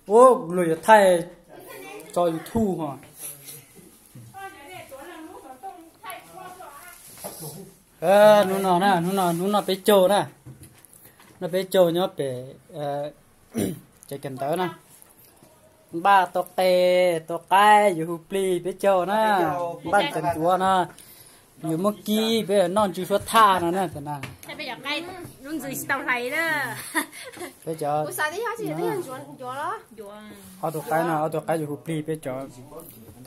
Ua luag yuav thaij tso YouTube ho. Hnub no na, hnub no, hnub no peb caug na, no peb caug nyob pem tsev kawm ntawv na. Npaj tau qe, tau qaib yuav hu plig peb caug na. Npaj ntxeev ncuav na, yuav muab kib peb noj ntsw suab thaj no na. Peb cov ob tug qaib no, ob tug qaib yuav hu plig peb cov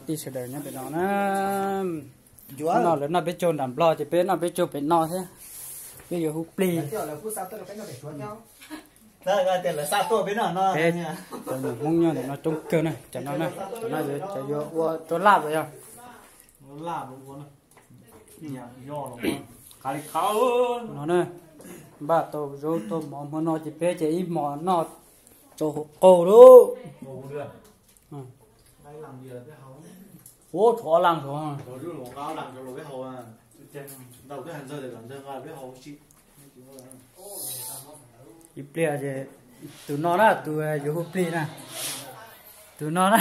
tij sawv daws nyob pem no na. No lawv noj peb caug nram Nplog ces peb noj peb caug pem no thiab. Peb yuav hu plig. Peb cov Hmoob nyob ntawm no coob kawg na, cov no na, cov no yuav ua rau laj yog. No na, npaj tau zaub tau mov hmo no ces peb ces ib hmos noj tau hauv qaug lauj. Ua tshuav ob leeg suav. Ib pliag ces tus no na, tus yuav hu plig na, tus no na,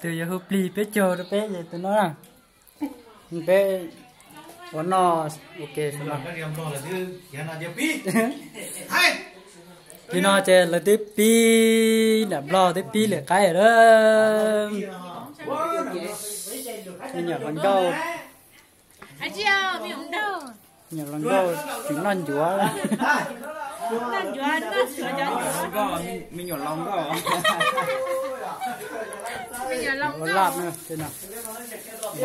tus yuav hu plig peb caug rau peb ces tus no na. Peb ua noj ua ke xwb no. Tim no ces lawv twb pib nram Nplog twb pib lawm qaib lawm. Me nyuam hluas nkauj, me nyuam hluas nkauj tseem noj ncuav. Me nyuam hluas nkauj, ua laj na,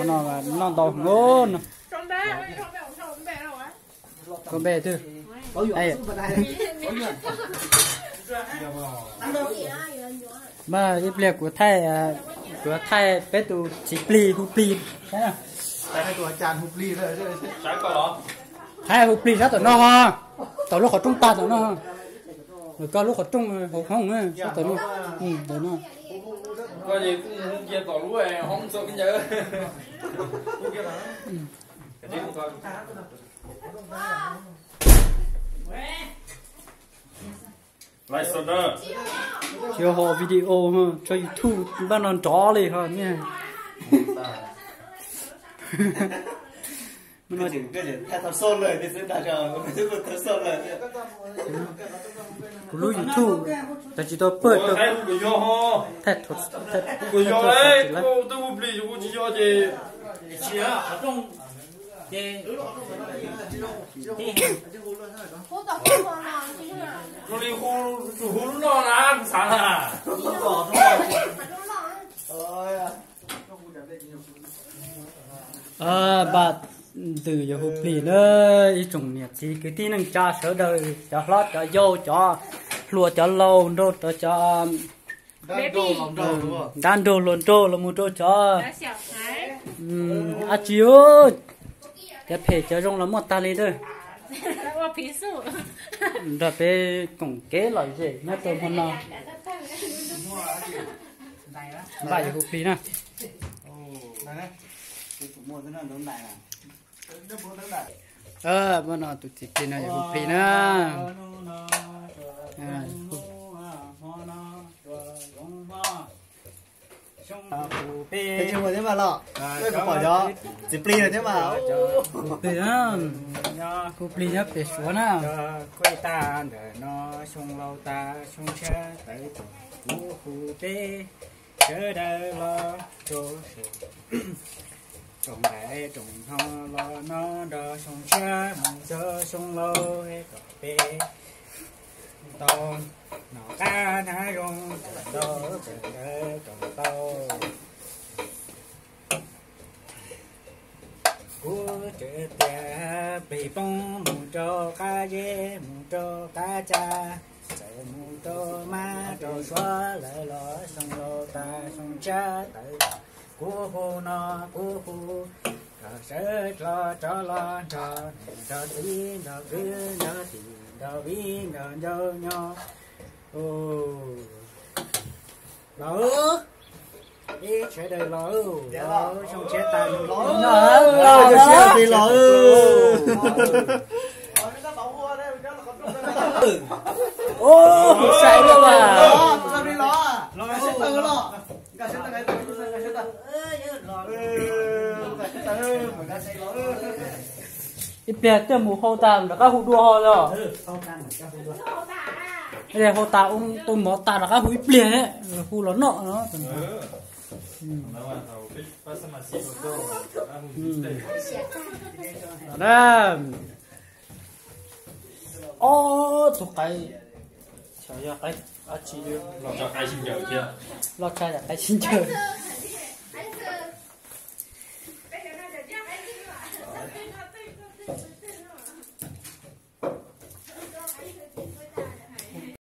no noj ntau heev no. Koj npe twg? Mas ib pliag kuv thaij, kuv thaij peb tus txiv plig hu plig. Thaij hu plig sab tom no ho, tom lub qhov rooj tag tom no. Koj lub qhov rooj hauv hoob sab tom no. Tom no. Tsis ho video tso YouTube npaj no nrov li ho ne. Kuv lub YouTube tau tsis tau pawj tau. Npaj ntws yuav hu plig na, ib tsoom niam txiv kwv tij neej tsa sawv daws, cov hlob cov yau, cov hluas cov laus, nrog rau cov dab nraug hluas nraug los mus rau cov dab tsi, cov phem cov zoo los muaj tag li na. Nrog peb koom kev lom zem nyob rau hmo no. Npaj yuav hu plig na. Hmo no tus txiv plig no yuav hu plig na. Peb pom cov txiv plig no thiab mas. Hu plig na, hu plig nyob pem Suav na. Kuj tag ntawm no xyoo laus tas xyoo tshiab tawv, kuv hu peb sawv daws los rau tsoom ntais tsoom hmo los no nrog xyoo tshiab mus txog xyoo laus kom peb tau noj qab hnav zoo, tau kawm ntawv kom tau. Kuv tseem tias plig poob mus rau qab zeb mus rau qab tsa, txawm mus rau mab rau suav lawm los xyoo laus tas xyoo tshiab tawv. Kuv hu no kuv hu kom sawv los rov los nrog niam nrog txiv nrog kwv nrog tij nrog viv nrog ncaus nyob. Los, ib sawv daws los, los xyoo tshiab tas los, los, los. Ua sai luaj mas. Ib pliag tuaj mus hau tas rov qab hu dua ho os. Hau tas ua tus mov tas rov qab hu ib pliag, hu los noj no. Ob tug qaib, xyov yog qaib dab tsi, loj tshaj yam qaib sib ncaws.